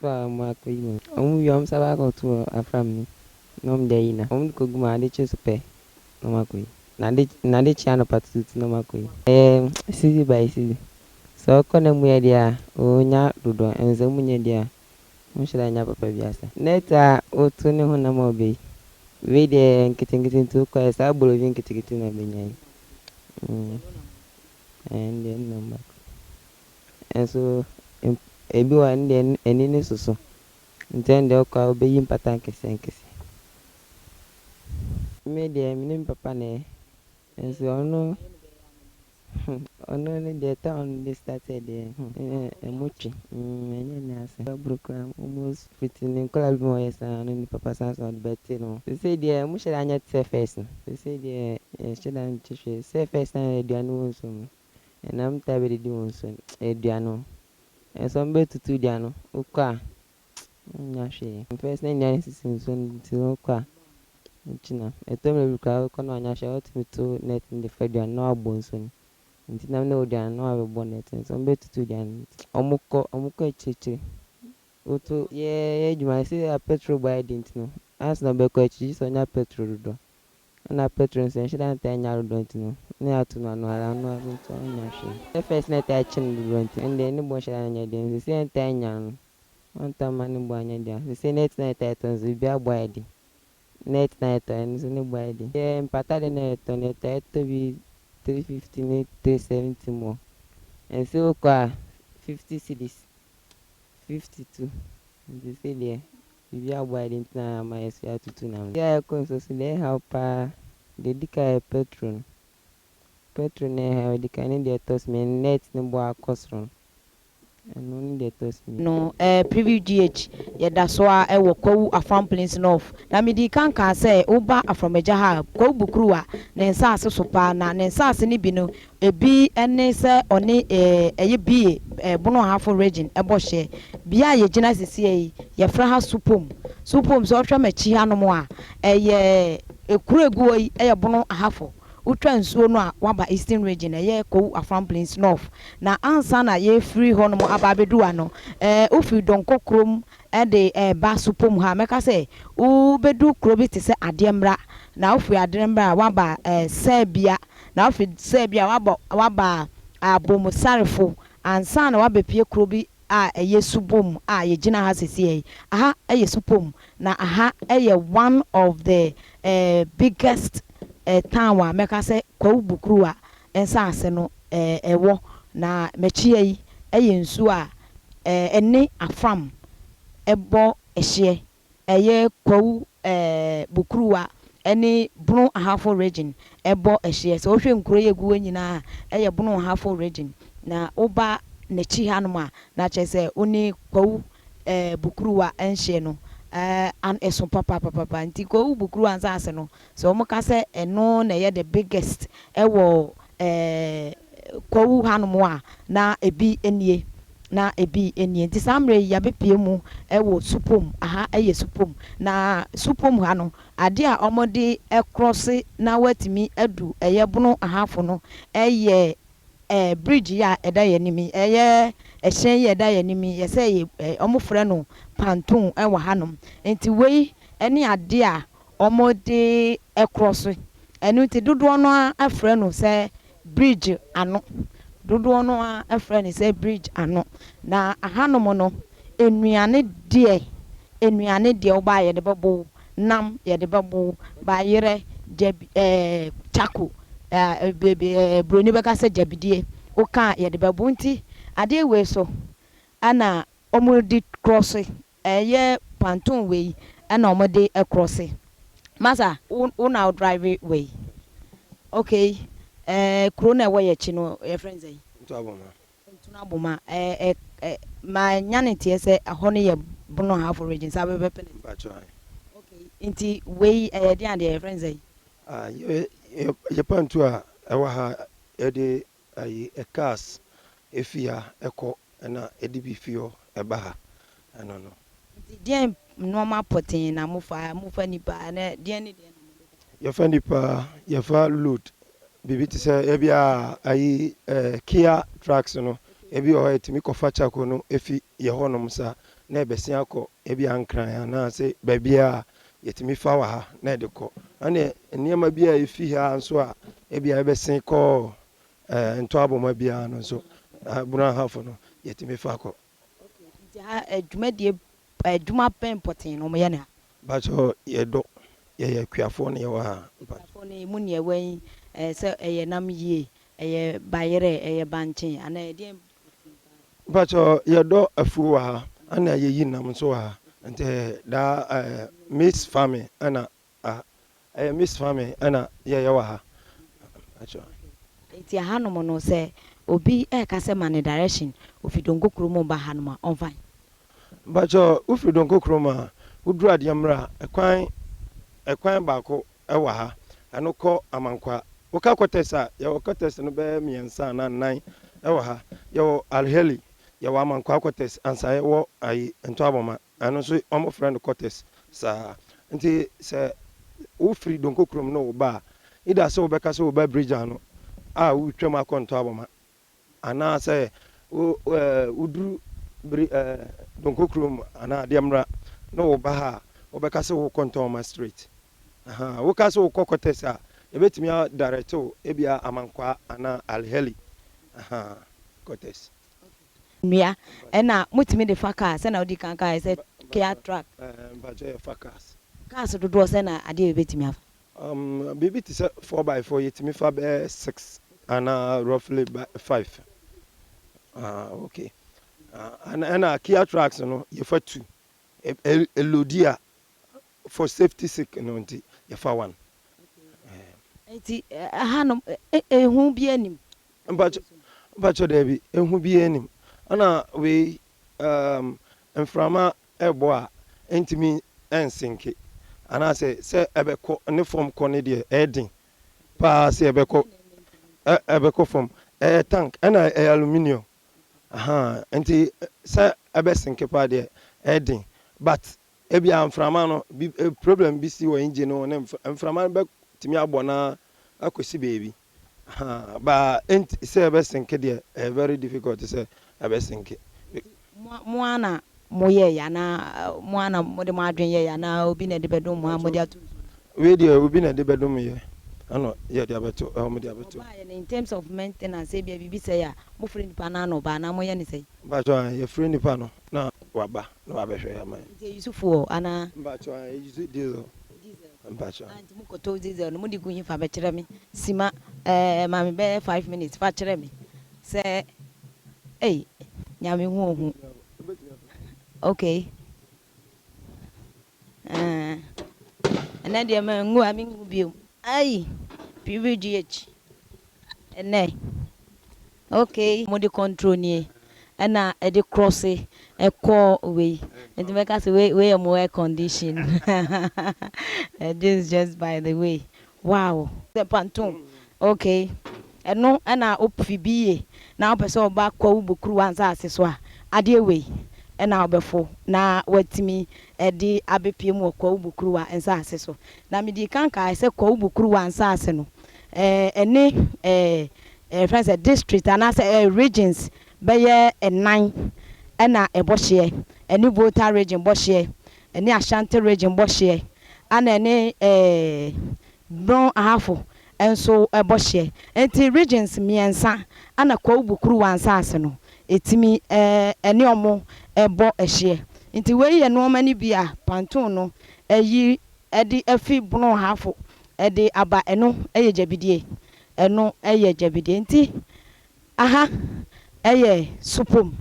A wɔn akɔyi wɔn. Wɔn wie a, wɔn san ba akɔto wɔ Afram no na wɔn de ayi na wɔn de kɔgu mu a, ade kye so pɛ na wɔn akɔyi. Na ade na ade kye anɔpa tutuutu na wɔn akɔyi. Ɛyɛ cedi by cedi. Sɛ ɔkɔ na mu yɛ deɛ a, ɔnya dodoɔ. Ɛnsɛ mu nyɛ deɛ a, wonhyɛ da nya papa bi asa. Net a woto ne ho nam a ɔbɛyi. Wei deɛ, nketenkete nti wokɔ yɛ saa bolovi nketenkete na ɔbɛnya yi. Ɛn deɛ nnam baako. Ɛnso ebi wɔ hɔ a, ɛno deɛ ani ne soso. Nti ɛno deɛ, wokɔ a wobɛyi mpata nkɛseɛ nkɛseɛ. Me deɛ, me ne me papa na ɛyɛ. Nso ɔno ne deɛ, town de started deɛ, ɛmu twe. Ɛnyɛ ne ase. Aburo koraa almost fiti ne nkɔlaa bi mu a ɔyɛ saa no, ne papa san so ɔde bɛte no. Seesei deɛ, ɔmo hyɛ da nyɛ te sɛ first no. Seesei deɛ, yɛnhyɛ da nkye hwee. Sɛ first na aduane wɔ nsuo mu no, ɛnam taa bɛdidi wɔ nsuo no, aduane no. Ɛnso ɔmo bɛtutu dua no, wokɔ a, wonnya hwee. First na nnuane sisi nsuo no nti wokɔ a, wokyi nam. Ɛtɔ mmerɛ bi koraa wokɔ na wanya hwee a, wotumi to net no de fa aduane na wabɔ nsuo no. Nti nam na ɛwɔ aduane no na wabɛbɔ net no. Nti ɔmo bɛtutu aduane no. Ɔmo kɔ akyirikyiri. Woto yɛ adwuma sɛ a petrol bɔ ayɛ den nti no, ansa na ɔbɛkɔ akyiri gye sɛ ɔnya petrol dodoɔ. Ɛna petrol nso yɛnhyɛ da ntaa nya dodoɔ nti no, na yɛato no ano ara ano ara nti ɔnnya hwee. Sɛ first na ɛtaa kye no dodoɔ nti, ɛno deɛ ne bo nhyɛ da nyɛ den. Seesei ɛntaa nya no, ɔntaa mma ne bo anyɛ den. Seesei net na yɛtaa tɔ nso biribiara bo ayɛ den. Net na yɛtɔ, ɛno nso ne bo ayɛ den. Yɛ mpata de na yɛtɔ no, yɛtaa tɔ bi 350 ne 370 mu. Ɛnso wokɔ a, 50 cedis, 52. Nti seesei deɛ, biribiara bo ayɛ den nti na ama yɛ so yɛatutu nam. Deɛ ɛkɔ nso so deɛ, ɛhaw paa, deɛ ɛdi kan yɛ petrol no. Petrol na ɛhaw ɛdi kan ne deɛ ɛtɔ so mmienu, net ne bo akɔ soro no. Ɛno ne deɛ ɛtɔ so mmienu. No Preview GH, yɛda so a ɛwɔ Kwawu Afram Plains North, na mede kan kaa sɛ woba Aframagya ha, Kwawu Bukuruwa ne nsaase so paa, na ne nsaase no bi no ebi ne sɛ ɔne ɛyɛ bie Bono Ahafo Region ɛbɔ hyɛ. Bea a yɛgyina sesie yi, yɛfrɛ ha Supom. Supom, sɛ ɔhwɛ m'akyi hanom a, ɛyɛ ekuro egu hɔ yi, ɛyɛ Bono Ahafo. Wotwa nsuo no a, waba Eastern Region, ɛyɛ Kwawu Afram Plains North. Na ansa na yɛfiri hɔnom aba abɛdu ha no, wofiri Dɔnkɔ kurom ɛde ɛɛba Supom ha, mɛka sɛ wobɛdu kuro bi te sɛ Adeɛ Mmra, na wofiri Adeɛ Mmra a, waba Sɛɛbia, na wofiri Sɛɛbia waba Abomusarefo ansa na wabɛpie kuro bi a ɛyɛ Supom a yɛgyina ha sesie yi. Aha ɛyɛ Supom, na aha ɛyɛ one of the biggest town a mɛka sɛ Kwawu Bukuruwa nsaase no ɛwɔ. Na m'akyi yi ɛyɛ nsuo a ɛne Afram ɛbɔ ɛhyeɛ, ɛyɛ Kwawu Bukuruwa ɛne Bono Ahafo Region ɛbɔ ɛhyeɛ. Sɛ wohwɛ nkuro yi egu hɔ nyinaa, ɛyɛ Bono Ahafo Region. Na woba n'akyi hanom a, na kyerɛ sɛ wo ne Kwawu Bukuruwa nhyeɛ no ɛso papapapa. Nti Kwawu Bukuruwa nsaase no, sɛ wɔn ka sɛ ɛno na ɛyɛ the biggest ɛwɔ Kwawu hanom a, na ebi nie, na ebi nie. Nti saa mmerɛ yi, yɛabɛpie mu ɛwɔ Supom. Aha ɛyɛ Supom, na Supom ha no, adeɛ a wɔde ɛcross na watumi adu ɛyɛ Bono Ahafo no ɛyɛ bridge yi a ɛda yɛn anim yi, ɛyɛ ɛhyɛn yi a ɛda yɛn anim yi. Yɛsɛ yɛ wɔn frɛ no pontoon ɛwɔ hanom. Nti wei ɛne adeɛ a wɔde ɛcross. Ɛno nti dodoɔ no ara afrɛ no sɛ bridge ano, dodoɔ no ara afrɛ no sɛ bridge ano. Na ahanom no, nnuane deɛ, wobaa yɛde bɛbɔ wo nam, yɛde bɛbɔ wo bayerɛ, gyabi, charcoal, beebi broni bɛka sɛ gyabidie, woka a yɛde bɛbɔ. Nti adeɛ wei so ɛna wɔde cross, ɛyɛ pontoon wei ɛna wɔde cross. Masa, wo na wo drive wei? Okay, kuro na ɛwɔ yɛ akyi no, yɛfrɛ no sɛn? Ntoaboma. Ntunaboma. ɛɛ ɛ ma nya ne teɛ sɛ ɛhɔ no yɛ Bono Ahafo Region saa bɛbɛpɛ ne. Mpakyɛ. Okay, nti wei ɛyɛ deɛ adeɛ, yɛfrɛ no sɛn? Ah, yɛ pontoon a ɛwɔ ha, yɛde ayi cars efi ha ɛkɔ, ɛna ɛde bi fi hɔ ɛba ha, ɛno no. Nti deɛn nneɛma pɔtee na mofa nipa ɛnɛ, deɛn ne deɛn na mode kɔ? Yɛfa nipa, yɛfa load, biribi te sɛ ebi a ayi Kia trucks no, ebi wɔ hɔ, yɛtumi kɔfa charcoal no efi yɛ hɔnom sa. na ɛbɛsen akɔ ebia Nkran anaasɛ baabiara a yɛtumi fa wɔ ha na ɛde kɔ. Ɛne nneɛma bi a ɛfi ha nso a ebia ɛbɛsen kɔ Ntɔaboma biara no nso, Bono Ahafo no, yɛtumi fa kɔ. Nti ha dwumadie, adwuma bɛn pɔtee na wɔyɛ no ha? Mpakyɛ, yɛdɔ, yɛyɛ akuafoɔ na yɛwɔ ha. Akuafoɔ no mu nea ɛwɔ yi, sɛ ɛyɛ nam yie, ɛyɛ bayerɛ, ɛyɛ bankye anaa ɛdeɛn? Mpakyɛ, yɛdɔ afuo wɔ ha ɛna yɛyi nam nso wɔ ha. Nti daa mixed farming ɛna ɛyɛ mixed farming ɛna yɛyɛ wɔ ha. Mpakyɛ. Nti ahanom no, sɛ obi ɛreka sɛ ma ne direction, ofi Donko kurom ba hanom a, ɔmfa? Mpakyɛ, wofiri Donko kurom a, woduru adeɛ mmerɛ a, ɛkwan baako ɛwɔ ha, ɛno kɔ Amankwa. Woka quarters a, yɛwɔ quarters no bɛyɛ mmiɛnsa anaa nnan ɛwɔ ha. Yɛwɔ Alheli, yɛwɔ Amankwa quarters, ansa yɛwɔ ayi Ntɔabɔma, ɛno nso wɔn frɛ no quarters saa. Nti sɛ wofiri Donko kurom na woba a, ida sɛ wobɛka sɛ woba bridge ano a wotwam akɔ Ntɔabɔma, anaasɛ wo woduru biri Donko kurom anaa adeɛ mmra na woba ha a, wobɛka sɛ wokɔ Ntɔabɔma straight. Woka sɛ wokɔ quarters a, yɛbɛtumi a direct wo ebia Amankwa anaa Alheli quarters. Nnua ɛna motumi de fa kaa sɛna wodi kan kaa sɛ Kia truck? Mpakyɛ, yɛfa cars. Cars dodoɔ sɛ na adeɛ yɛbɛtumi afa? Biribi te sɛ 4x4, yɛtumi fa bɛyɛ six anaa roughly by five. Okay, ɛna Kia trucks no, yɛfa two. Ɛ load a, for safety sake no nti yɛfa one. Nti hanom ehu bi anim? Mpakyɛ, daabi, ehu bi anim. Ɛna wei mframa ɛbɔ a, ɛntumi ɛnsinke anaasɛ sɛ ɛbɛkɔ ne fam kɔ ne deɛ, ɛyɛ paa sɛ ɛbɛkɔ fam. Ɛyɛ tank ɛna ɛyɛ aluminium ahan, nti sɛ ɛbɛsinke paa deɛ, ɛyɛ den, but ebi a mframa no bi problem bi si wɔ engine no ne mframa no bɛtumi abɔ na akɔsi beebi ba. Nti sɛ ɛbɛsinke deɛ, ɛyɛ very difficult sɛ ɛbɛsinke. Mo ana moyɛɛ yɛ anaa mo ana mode mo adwene yɛɛ anaa obi na ɛde bɛdom mo a mode ato? Wei deɛ, obi na ɛde bɛdom yɛ ɛna yɛde abɛto, ɛwɔ de abɛto. Ɔbaayɛ no, in terms of maintenance, ebia biribi sɛ a, mofrɛ nipa no ana ɔba anaa moyɛ ne sɛ? Mpakyɛ, yɛfrɛ nipa no na waba na wabɛhwɛ ama yɛn. Nti ɛyi so fuel anaa? Mpakyɛ, yɛyi so diesel. Mpakyɛ. Nti mokɔtɔ diesel no, mode gu hefa? Bɛkyerɛ me sima maame bɛyɛ 5 minutes fa kyerɛ me sɛ ei, Nyame hu ohu. Okay, ɛnɛ deɛ mangu a mengu biom. Ai, PVGH ɛnɛ. Okay, mode control nie ɛna ɛde cross ɛkɔ wei, nti mɛka sɛ wei wei yɛ mo air condition. This is just by the way. Wow, sɛ pontoon. Okay, ɛno ɛna wofi bi yie na wopɛ sɛ ɔba Kwawu Bukuruwa nsase so a, adeɛ wei ɛna wobɛfo na watumi ɛde abɛpie mu wɔ Kwawu Bukuruwa nsase so. Na mede kan kae sɛ Kwawu Bukuruwa nsase no ɛne ɛɛ fɛn sɛ district anaasɛ regions bɛyɛ ɛnan ɛna ɛbɔ hyeɛ. Ɛne Volta Region bɔ hyeɛ, ɛne Ashanti Region bɔ hyeɛ, ana ɛne Brong Ahafo nso ɛbɔ hyeɛ. Nti regions mmiɛnsa ana Kwawu Bukuruwa nsase no ɛtumi ɛne ɔmo ɛbɔ ɛhyeɛ. Nti wei yɛ nneɛma no bi a pontoon no ɛyi ɛde afi Bono Ahafo ɛde aba. Ɛno ɛyɛ gyabidie, ɛno ɛyɛ gyabidie. Nti aha ɛyɛ supom.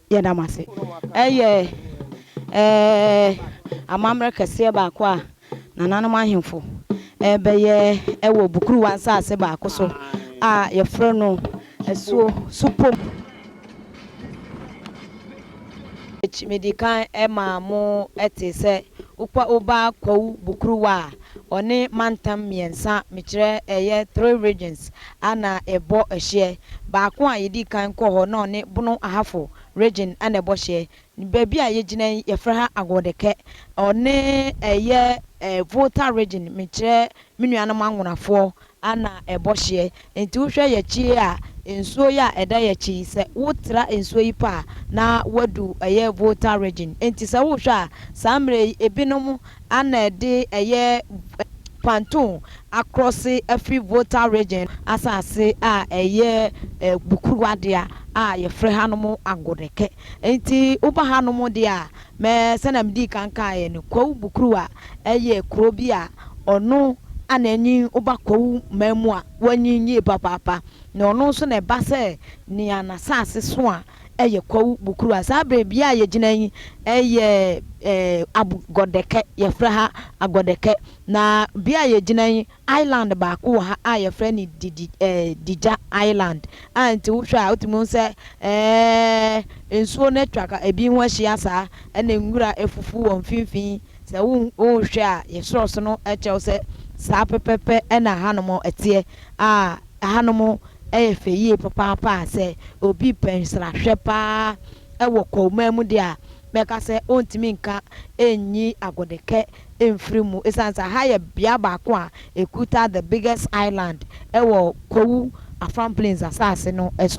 Yɛdam ase. Ɛyɛ amammerɛ kɛseɛ baako a nananom ahemfo ɛbɛyɛ ɛwɔ Bukuruwa nsase baako so a yɛfrɛ no Asuo Supom. Mede kan ɛma mo ɛte sɛ wokɔ woba Kwawu Bukuruwa a, ɔne mantam mmiɛnsa, mekyerɛ ɛyɛ three regions ana ɛbɔ ɛhyeɛ. Baako a yɛdi kan kɔ hɔ na ɔne Bono Ahafo Region ana ɛbɔ hyeɛ. Baabi a yɛgyina yi, yɛfrɛ ha Agɔdekɛ. Ɔne ɛyɛ Volta Region, mekyerɛ me nuanom Anwonafoɔ. ana ɛbɔ hyeɛ. Nti wohwɛ yɛkyi a, nsuo yi a ɛda yɛkyi yi, sɛ wotra nsuo yi pa a, na wadu ɛyɛ Volta Region. Nti sɛ wohwɛ a, saa mmerɛ yi ebinom ana ɛde ɛyɛ pontoon across afiri Volta Region asase a ɛyɛ Bukuruwa deɛ a yɛfrɛ hanom Agodeke. Nti woba hanom deɛ a, mɛ sɛnea medi kan kaeɛ no, Kwawu Bukuruwa ɛyɛ kuro bi a ɔno ana anyi. Woba Kwawu man mu a, wanyi yie papaapa, na ɔno nso na ɛba sɛ nea n'asase so a ɛyɛ Kwawu Bukuruwa. Saa berɛ bia a yɛgyina yi ɛyɛ Agɔdɛkɛ, yɛfrɛ ha Agɔdɛkɛ. Na bea a yɛgyina yi, island baako wɔ ha a yɛfrɛ no Didi Digya Island a nti wohwɛ a, wotumi hu sɛ nsuo no atwa ka ebi ho ahyia saa, ɛna nwura efufu wɔ mfimfini. Sɛ wohwɛ a, yɛsorɔso no kyerɛw sɛ saa pɛpɛpɛ ɛna hanom ɛteɛ a hanom ɛyɛ fɛ yie papaapa a sɛ obi pɛ nsrahwɛ paa ɛwɔ Kɔɔman mu deɛ a, mɛka sɛ ɔntumi nka ɛnyi Agɔdɛkɛ mfiri mu, ɛsiane sɛ ha yɛ bea baako a ɛkuta the biggest island ɛwɔ Kwawu Afram Plains asase no so.